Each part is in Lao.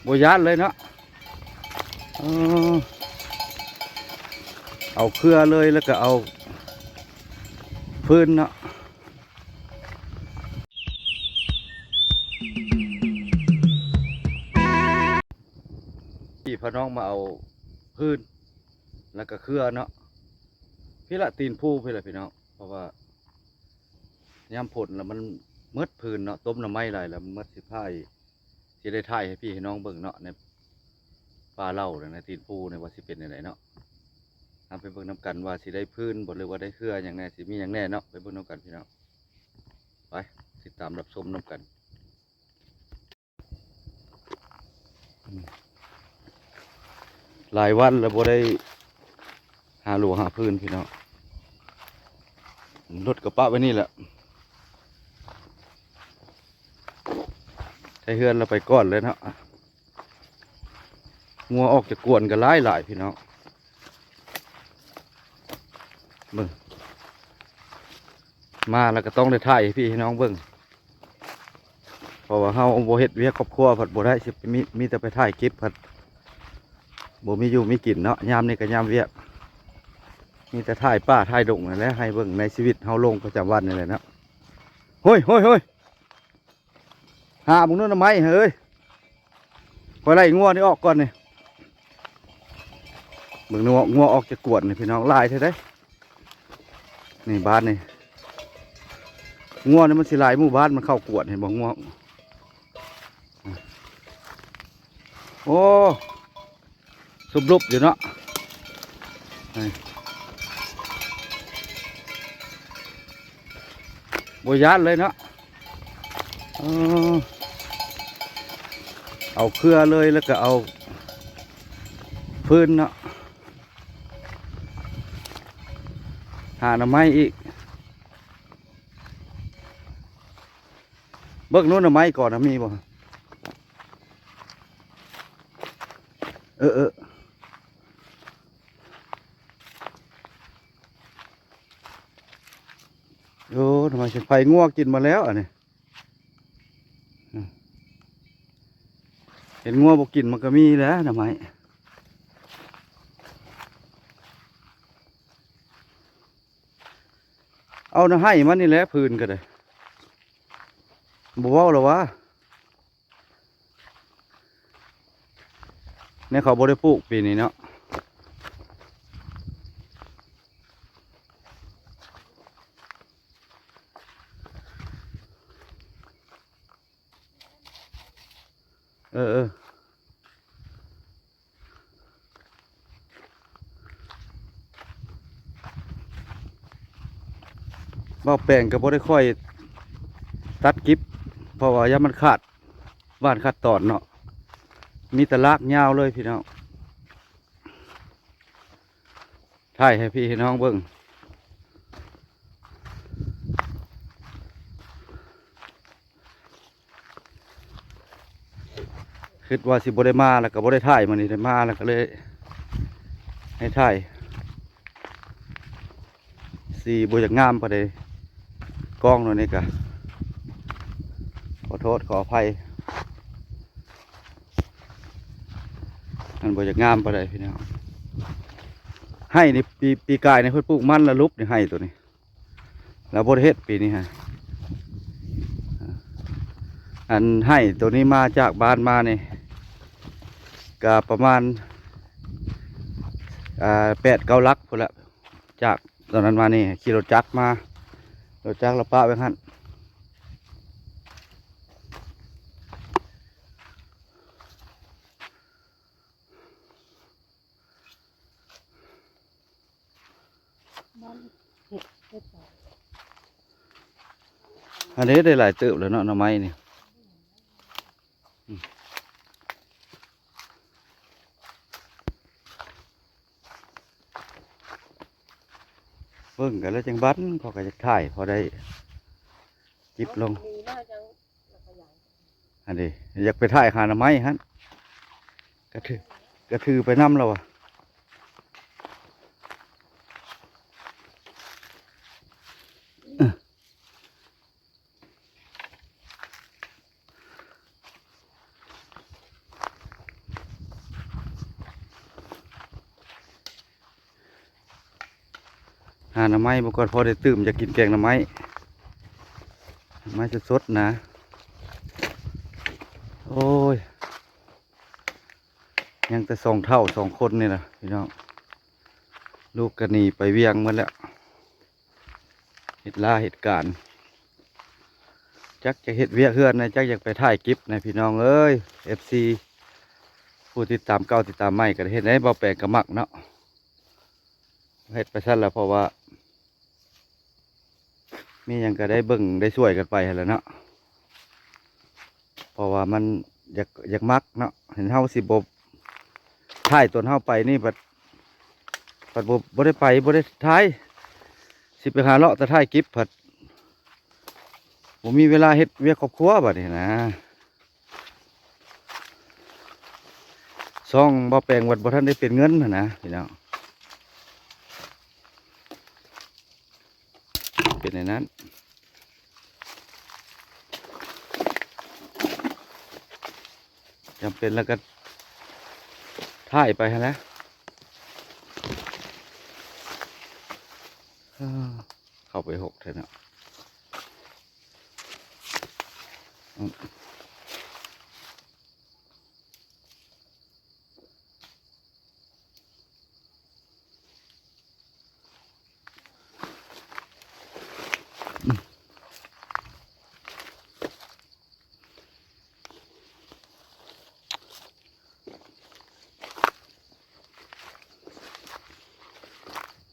ບໍ່ຢ້ານເລີຍເນາະ. ເອີ ເອົາເຄືອເລີຍ ແລ້ວກໍເອົາຟືນເນາະ. ພີ່ພານ້ອງມາເອົາຟືນ ແລ້ວກໍເຄືອເນາະ. ພີ້ລະ ຕີນພູພີ້ລະ ພີ່ນ້ອງ, ເພາະວ່າຍາມຝົນລະມັນໝົດຟືນເນາະ, ຕົ້ມໜໍ່ໄມ້ຫຼາຍລະມັນໝົດ. ຊິພາຍ ຊິໄດ້ຖ່າຍໃຫ້ພີ່ໃຫ້ນ້ອງເບິ່ງເນາະ ໃນປ່າເຫຼົ່າ ໃນຕີນພູນີ້ວ່າຊິເປັນແນວໃດເນາະ. ເຮົາໄປເບິ່ງນຳກັນວ່າຊິໄດ້ຟືນບໍ່ ຫຼືວ່າໄດ້ເຄືອຫຍັງແດ່ ຊິມີຫຍັງແດ່ເນາະ. ໄປເບິ່ງນຳກັນພີ່ນ້ອງ, ໄປຕິດຕາມຮັບຊົມນຳກັນ. ຫຼາຍວັນແລ້ວບໍ່ໄດ້ຫາຫຼູຫາຟືນພີ່ນ້ອງ, ລົດກໍປະໄວ້ນີ້ແຫຼະ. ໄທເຮືອນລະໄປກ່ອນເລີຍເນາະ. ງົວອອກຈາກກວນກໍຫຼາຍໆ ພີ່ນ້ອງ. ເບິ່ງ ມາແລ້ວກໍຕ້ອງໄດ້ຖ່າຍໃຫ້ພີ່ໃຫ້ນ້ອງເບິ່ງ, ເພາະວ່າເຮົາບໍ່ເຮັດວຽກຄອບຄົວພັດບໍ່ໄດ້ ຊິມີ ມີແຕ່ໄປຖ່າຍເກັບພັດບໍ່ມີຢູ່ມີກິນເນາະ. ຍາມນີ້ກໍຍາມວຽກ ມີແຕ່ຖ່າຍປ່າຖ່າຍດົງນັ້ນແຫຼະ ໃຫ້ເບິ່ງໃນຊີວິດເຮົາລົງປະຈຳວັນນີ້ແຫຼະເນາະ. ໂຮຍໆໆ ຫາເບິ່ງໜໍ່ໄມ້ເຮີ້ຍ, ຂ້ອຍໄລ່ງົວນີ້ອອກກ່ອນນີ້. ເບິ່ງງົວ ງົວອອກຈາກກວນນີ້ພີ່ນ້ອງ, ຫຼາຍແທ້ເດ້. ນີ້ບ້ານນີ້ ງົວນີ້ມັນຊິຫຼາຍໝູ່ບ້ານມັນເຂົ້າກວນ ເຫັນບໍ່? ງົວ ໂອ້ ຊຸບລຸບຢູ່ເນາະ. ນີ້ ບໍ່ຢ້ານເລີຍເນາະ. ເອີ ເອົາເຄືອເລີຍ ແລ້ວກໍເອົາຟືນເນາະ ຫາໜໍ່ໄມ້ອີກ. ເບິ່ງໂນ້ນໜໍ່ໄມ້ກ່ອນນະ ມີບໍ່? ເອີ ເອີ ໂອ້ ໜໍ່ໄມ້ເປັນໄຟ ງົວກິນໝົດແລ້ວອັນນີ້. ເຫັນງົວບໍ່ກິນມັນກໍມີແຫຼະໜໍ່ໄມ້. ເອົານະໄຫ້ມັນນີ້ແຫຼະ ຟືນກໍໄດ້ ບໍ່ເວົ້າແລ້ວຫວາ. ແນວເຂົາບໍ່ໄດ້ປູກປີນີ້ເນາະ. ເອີ ເອີ ເວົ້າແປງກໍບໍ່ໄດ້ຄ່ອຍຕັດກິບ ເພາະວ່າຢ້ານມັນຂາດຫວ່ານຂາດຕອນເນາະ, ມີແຕ່ລາກຍາວເລີຍພີ່ນ້ອງ. ຖ່າຍໃຫ້ພີ່ໃຫ້ນ້ອງເບິ່ງ. ຄິດວ່າຊິບໍ່ໄດ້ມາ ແລ້ວກໍບໍ່ໄດ້ຖ່າຍ ມື້ນີ້ໄດ້ມາ ແລ້ວກໍເລີຍໃຫ້ຖ່າຍ. ສີບໍ່ຢາກງາມປານໃດ ກ້ອງໂນ້ນນີ້ກະ ຂໍໂທດຂໍອະໄພ. ມັນບໍ່ຢາກງາມປານໃດພີ່ນ້ອງ. ໄຮ່ນີ້ປີ ປີກາຍນີ້ເພິ່ນປູກມັນລະຫຼຸບນີ້ ໄຮ່ໂຕນີ້ ລະບໍ່ໄດ້ເຮັດປີນີ້ຫັ້ນ. ອັນໄຮ່ໂຕນີ້ມາຈາກບ້ານມານີ້ ກະປະມານ ອ່າ ແປດເກົ້າຫຼັກພຸ້ນລະ. ຈາກຕອນນັ້ນມານີ້ ຂີ່ລົດຈັກມາ ລົດຈັກລະປະໄວ້ຫັ້ນ. ອັນນີ້ໄດ້ຫຼາຍເຕີບແລ້ວເນາະ ໜໍ່ໄມ້ນີ້. ເບິ່ງກັນແລ້ວຈັ່ງບັນ ເຂົາກໍຢາກຖ່າຍ ພໍໄດ້ຈິບລົງ. ອັນນີ້ຢາກໄປຖ່າຍຫາໜໍ່ໄມ້ຫັ້ນ ກະຖື ກະຖືໄປນຳແລ້ວວ່າ. ເອີ. ຫາໜໍ່ໄມ້ເບິ່ງກ່ອນ ພໍໄດ້ຕື່ມ ຢາກກິນແກງໜໍ່ໄມ້ ໜໍ່ໄມ້ສົດໆນະ. ໂອ້ຍ ຍັງແຕ່ສອງເຖົ້າສອງຄົນນີ້ລະພີ່ນ້ອງ ລູກກໍໜີໄປວຽງໝົດແລ້ວ ເຮັດລາເຮັດການ ຈັກຈະເຮັດວຽກເຮືອນນະ ຈັກຢາກໄປຖ່າຍກິບນະ ພີ່ນ້ອງເອີຍ. ເອັຟຊີ ຜູ້ຕິດຕາມເກົ່າຕິດຕາມໃໝ່ກໍເຮັດໃຫ້ ເບົາແປງກໍມັກເນາະ ເຮັດໄປຊັ້ນລະ ເພາະວ່າມີຫຍັງກໍໄດ້ເບິ່ງໄດ້ຊ່ວຍກັນໄປຫັ້ນລະເນາະ ເພາະວ່າມັນຢາກ ຢາກມັກເນາະ ເຫັນເຮົາຊິບໍ່ຖ່າຍຕອນເຮົາໄປນີ້ ບັດ ບັດບໍ່ ບໍ່ໄດ້ໄປ ບໍ່ໄດ້ຖ່າຍ ຊິໄປຫາເລາະແຕ່ຖ່າຍກິບ ພັດບໍ່ມີເວລາເຮັດວຽກຄອບຄົວບັດນີ້ນະ. ຊ່ອງເບົາແປງວັດບໍ່ທັນໄດ້ເປັນເງິນຫັ້ນນະພີ່ນ້ອງ ເປັນແນວນັ້ນ ຈຳເປັນແລ້ວກໍຖ່າຍໄປຫັ້ນແຫຼະ. ເຂົ້າໄປຫົກແທ້ເນາະ.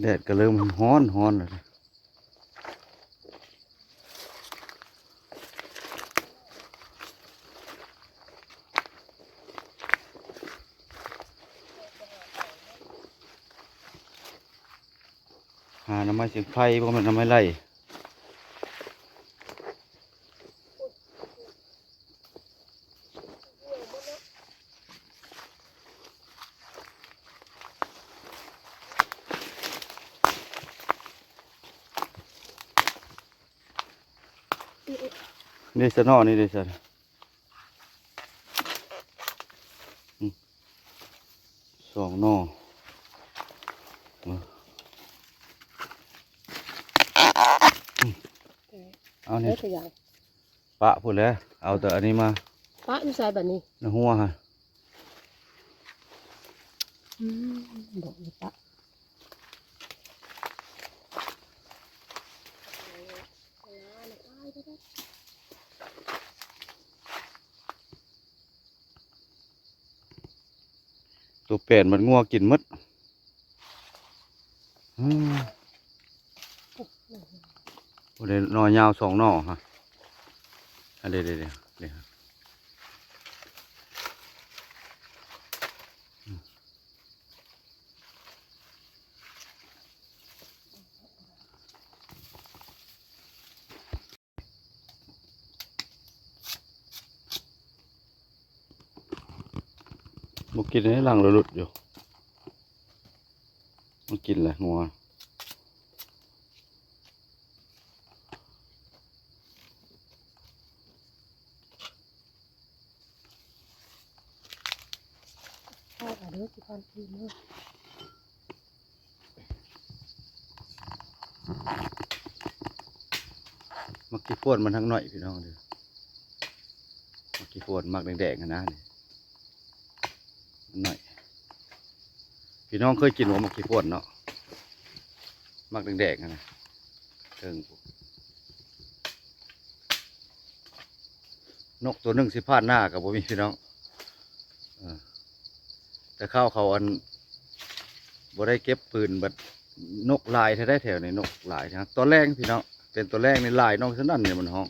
ແດດກໍເລີ່ມຮ້ອນໆແລ້ວເດ້. ຫາໜໍ່ໄມ້ເຊງໄພ ບໍ່ແມ່ນໜໍ່ໄມ້ໄລ່. ນີ້ຊະໜໍ່ນີ້ເດ້ຊະ ອືມ ສອງໜໍ່ ເອີ ເອົານີ້ ເຮັດຫຍັງ? ປະພຸ້ນແຫຼະ ເອົາແຕ່ອັນນີ້ມາ ປະຢູ່ໃສບັດນີ້? ໃນຫົວຫັ້ນ ອືມ ບໍ່ໄດ້ປະ. ຕົວແປນມັນງົວກິນໝົດ. ອືມ ໂອ້ ໄດ້ໜໍ່ຍາວສອງໜໍ່ຮະ ອັນເດ ເດ ເດ ເດ. ບໍ່ກິນໃນຫຼັງລະຫຼຸດຢູ່ ມັນກິນແຫຼະງົວ. ເອົາເດີ ຊິກ່ອນ ອີກມື້. ໝາກຂີ້ຟວນມັນຮັກໜ້ອຍພີ່ນ້ອງເດີ ໝາກຂີ້ຟວນໝາກແດງໆຫັ້ນນະ ນີ້ມັນໜ້ອຍ. ພີ່ນ້ອງເຄີຍກິນບໍ່ໝາກຂີ້ຟວນເນາະ ໝາກແດງໆຫັ້ນນະ ເທິງ ນົກຕົວໜຶ່ງຊິຜ່ານໜ້າກໍບໍ່ມີພີ່ນ້ອງ ເອີ ແຕ່ຄາວເຂົາອັນ ບໍ່ໄດ້ເກັບປືນ ບັດນົກຫຼາຍແທ້ໃດ ແຖວນີ້ນົກຫຼາຍນະ. ຕອນແລງພີ່ນ້ອງ ເປັນຕອນແລງນີ້ຫຼາຍ ນ້ອງສະໜັ່ນນີ້ມັນຮ້ອງ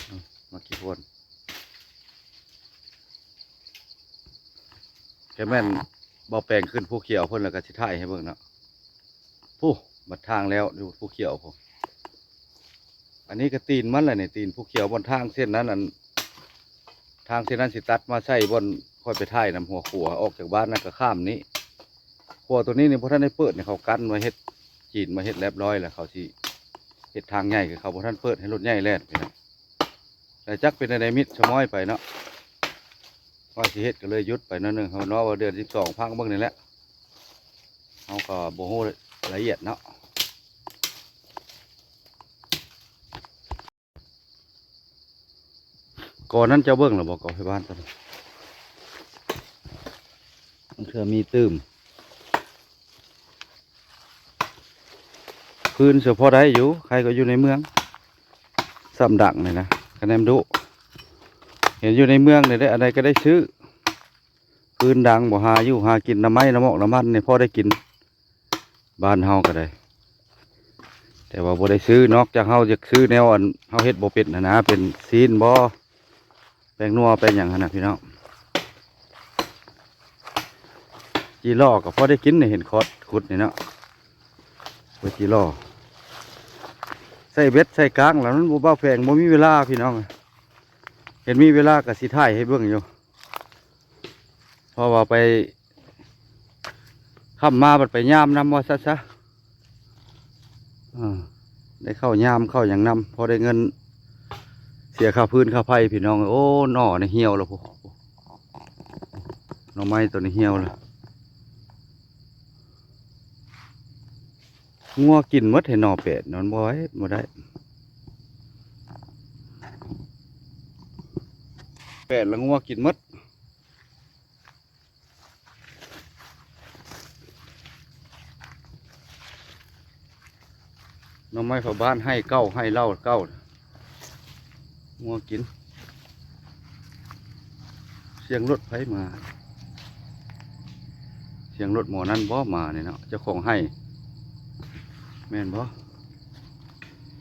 ເອີ ໝາກຂີ້ຟວນ. ແຕ່ແມ່ນເບົາແປງຂຶ້ນພູຂຽວເພິ່ນ ແລ້ວກໍຊິຖ່າຍໃຫ້ເບິ່ງເນາະ. ພຸ້ນ ບັດທາງແລ້ວຢູ່ພູຂຽວພຸ້ນ. ອັນນີ້ກໍຕີນມັນແຫຼະນີ້ ຕີນພູຂຽວ ບ່ອນທາງເສັ້ນນັ້ນ ອັນ ທາງເສັ້ນນັ້ນຊິຕັດມາໃສ່ບ່ອນຂ້ອຍໄປຖ່າຍນຳຫົວຂົວ ອອກຈາກບ້ານນັ້ນກໍຂ້າມນີ້. ຂົວຕົວນີ້ນີ້ບໍ່ທັນໄດ້ເປີດນີ້ ເຂົາກັ້ນມາເຮັດ ຈີນມາເຮັດລຽບຮ້ອຍແລ້ວ ເຂົາຊິເຮັດທາງໃຫຍ່ ຄືເຂົາບໍ່ທັນເປີດໃຫ້ລົດໃຫຍ່ແລ່ນພີ່ນ້ອງ. ແຕ່ຈັກເປັນແນວໃດ ມິດສະມ້ອຍໄປເນາະ ວ່າຊິເຮັດກໍເລີຍຢຸດໄປໜ້ອຍໜຶ່ງ. ເຮົາເນາະວ່າເດືອນສິບສອງ ພັງເບິ່ງນີ້ແຫຼະ ເຮົາກໍບໍ່ຮູ້ລະອຽດເນາະ. ບໍ່ນັ້ນເຈົ້າເບິ່ງແລ້ວບໍ່ ກໍໄຟບ້ານຕອນນັ້ນ ເທື່ອມີຕື່ມ. ຟືນເສຍພໍໄດ້ຢູ່ ໃຄກວ່າຢູ່ໃນເມືອງ ສ່ຳດັງນີ້ນະ ຄະແນນດຸ ເຫັນຢູ່ໃນເມືອງນີ້ແຫຼະ ອັນໃດກໍໄດ້ຊື້. ຟືນດັງ ບໍ່ຫາຢູ່ຫາກິນ ໜໍ່ໄມ້ ໜໍ່ໝອກ ໜໍ່ມັນນີ້ພໍໄດ້ກິນ ບ້ານເຮົາກໍໄດ້ ແຕ່ວ່າບໍ່ໄດ້ຊື້ ນອກຈາກເຮົາຢາກຊື້ແນວອັນເຮົາເຮັດບໍ່ເປັນຫັ້ນນະ ເປັນຊີ້ນບໍ ແປ້ງນົວ ແປ້ງຫຍັງຫັ້ນນະພີ່ນ້ອງ. ຈີ່ຫຼໍ່ກໍພໍໄດ້ກິນນີ້ ເຫັນຄອດຂຸດນີ້ເນາະ ເອົາຈີ່ຫຼໍ່ ໃສ່ເບັດໃສ່ກາງແລ້ວ ມັນບໍ່ ບ່າວແພງບໍ່ມີເວລາພີ່ນ້ອງ ເຫັນມີເວລາກໍຊິຖ່າຍໃຫ້ເບິ່ງຢູ່ ເພາະວ່າໄປ ຄ່ຳມາບັດໄປຍາມນຳວ່າຊັ້ນຊະ ເອີ ໄດ້ເຂົ້າຍາມເຂົ້າຫຍັງນຳ ພໍໄດ້ເງິນເສຍຄ່າຟືນຄ່າໄຟພີ່ນ້ອງ. ໂອ້ ໜໍ່ນີ້ຫ່ຽວແລ້ວພຸ້ນ ໜໍ່ໄມ້ໂຕນີ້ຫ່ຽວແລ້ວ ງົວກິນໝົດ ເຫັນໜໍ່ແປດ ມັນບໍ່ໄດ້ ບໍ່ໄດ້ ແປດລະງົວກິນໝົດ. ໜໍ່ໄມ້ເຜົາບ້ານ ໄຮ່ເກົ່າໄຮ່ເຫຼົ່າເກົ່າ ງົວກິນ. ສຽງລົດໃຜມາ ສຽງລົດໝໍນັ້ນບໍ ມານີ້ເນາະ ເຈົ້າຂອງໄຮ່ ແມ່ນບໍ?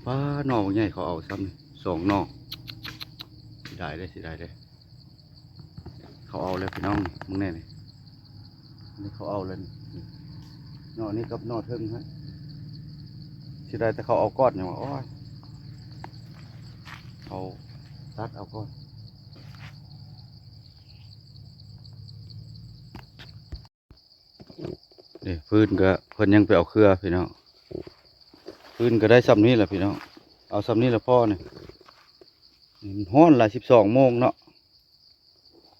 ປ້າ ໜໍ່ບັກໃຫຍ່ເຂົາເອົາຊ້ຳນີ້ ສອງໜໍ່ ເສຍດາຍເດ້ ເສຍດາຍເດ້. ເຂົາເອົາແລ້ວພີ່ນ້ອງ ເບິ່ງແດ່ນີ້ ນີ້ເຂົາເອົາແລ້ວນີ້ ໜໍ່ນີ້ກັບໜໍ່ເທິງຫັ້ນ ເສຍດາຍແຕ່ເຂົາເອົາກ່ອນຫຍັງວະ ໂອ້ຍ ເຂົາຕັດເອົາກ່ອນ. ນີ້ຟືນກໍເພິ່ນຍັງໄປເອົາເຄືອພີ່ນ້ອງ ຟືນກໍໄດ້ຊ່ຳນີ້ລະພີ່ນ້ອງ ເອົາຊ່ຳນີ້ລະພໍນີ້ ມັນຮ້ອນຫຼາຍ ສິບສອງໂມງເນາະ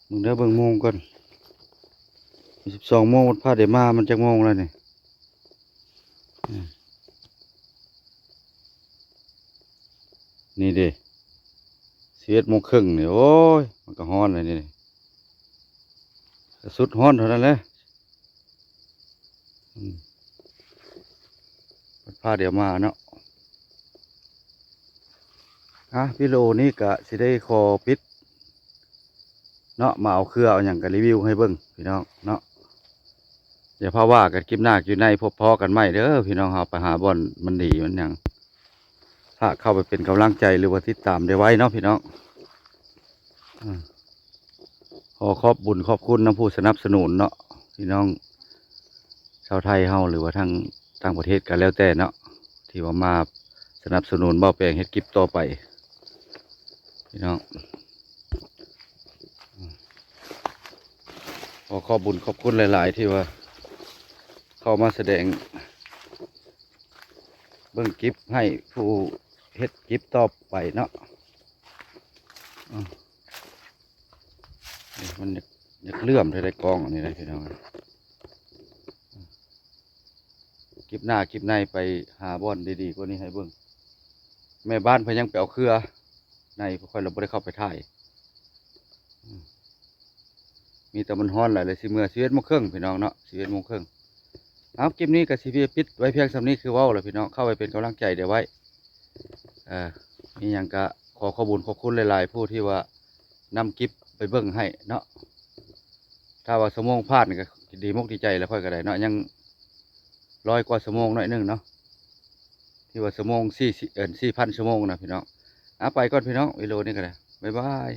ເບິ່ງເດີ ເບິ່ງໂມງກ່ອນ ສິບສອງໂມງ ມັນພາດໄດ້ມາ ມັນຈັກໂມງແລ້ວນີ້? ນີ້ເດ້ ສິບເອັດໂມງເຄິ່ງນີ້ ໂອ້ຍ ມັນກໍຮ້ອນແລ້ວນີ້ ສຸດຮ້ອນເທົ່ານັ້ນແຫຼະ ອືມ ພາດຽວມາເນາະ. ອ່ະ ວິດີໂອນີ້ກະຊິໄດ້ຂໍປິດເນາະ ມາເອົາເຄືອເອົາຫຍັງກະຣີວິວໃຫ້ເບິ່ງພີ່ນ້ອງເນາະ. ຢ່າພາວ່າກັນ ຄລິບໜ້າຄລິບໃນ ພົບພໍ້ກັນໃໝ່ເດີພີ່ນ້ອງ. ເຮົາໄປຫາບ່ອນມັນດີມັນຫຍັງ ຝາກເຂົ້າໄປເປັນກຳລັງໃຈ ຫຼືວ່າຕິດຕາມໄດ້ໄວເນາະພີ່ນ້ອງ. ອາ ຂໍຂອບບຸນຂອບຄຸນນຳຜູ້ສະໜັບສະໜູນເນາະ ພີ່ນ້ອງຊາວໄທເຮົາ ຫຼືວ່າທາງຕ່າງປະເທດກໍແລ້ວແຕ່ເນາະ ທີ່ວ່າມາສະໜັບສະໜູນບ່າວແປງເຮັດຄລິບຕໍ່ໄປ ພີ່ນ້ອງ. ຂໍຂອບບຸນຂອບຄຸນຫຼາຍໆ ທີ່ວ່າເຂົ້າມາສະແດງເບິ່ງຄລິບໃຫ້ຜູ້ເຮັດຄລິບຕໍ່ໄປເນາະ. ອືມ ນີ້ມັນຢາກ ຢາກເຫຼື້ອມແທ້ໃດ໋ ກ້ອງອັນນີ້ນະພີ່ນ້ອງ. ຄລິບໜ້າຄລິບໃນໄປຫາບ່ອນດີໆກວ່ານີ້ໃຫ້ເບິ່ງ. ແມ່ບ້ານເພິ່ນຍັງໄປເອົາເຄືອໃນ ຂ້ອຍລະບໍ່ໄດ້ເຂົ້າໄປຖ່າຍ. ອືມ ມີແຕ່ມັນຮ້ອນຫຼາຍເລີຍ ຊິເມືອສິບເອັດໂມງເຄິ່ງ ພີ່ນ້ອງເນາະ ສິບເອັດໂມງເຄິ່ງ. ເອົາ ຄລິບນີ້ກໍຊິປິດໄວ້ພຽງສ່ຳນີ້ ຄືເວົ້າແຫຼະພີ່ນ້ອງ ເຂົ້າໄປເປັນກຳລັງໃຈໄດ້ໄວ. ເອີ ມີຫຍັງກໍຂໍຂອບບຸນຂອບຄຸນຫຼາຍໆ ຜູ້ທີ່ວ່ານຳຄລິບໄປເບິ່ງໃຫ້ເນາະ. ຖ້າວ່າຊົ່ວໂມງຜ່ານກໍດີມົກດີໃຈແລ້ວ ຂ້ອຍກໍໄດ້ເນາະ ຍັງຮ້ອຍກວ່າຊົ່ວໂມງໜ້ອຍໜຶ່ງເນາະ ທີ່ວ່າຊົ່ວໂມງສີ່ ເອີ້ນ ສີ່ພັນຊົ່ວໂມງນະພີ່ນ້ອງ. ເອົາ ໄປກ່ອນພີ່ນ້ອງ ວິດີໂອນີ້ກໍໄດ້ ບາຍບາຍ.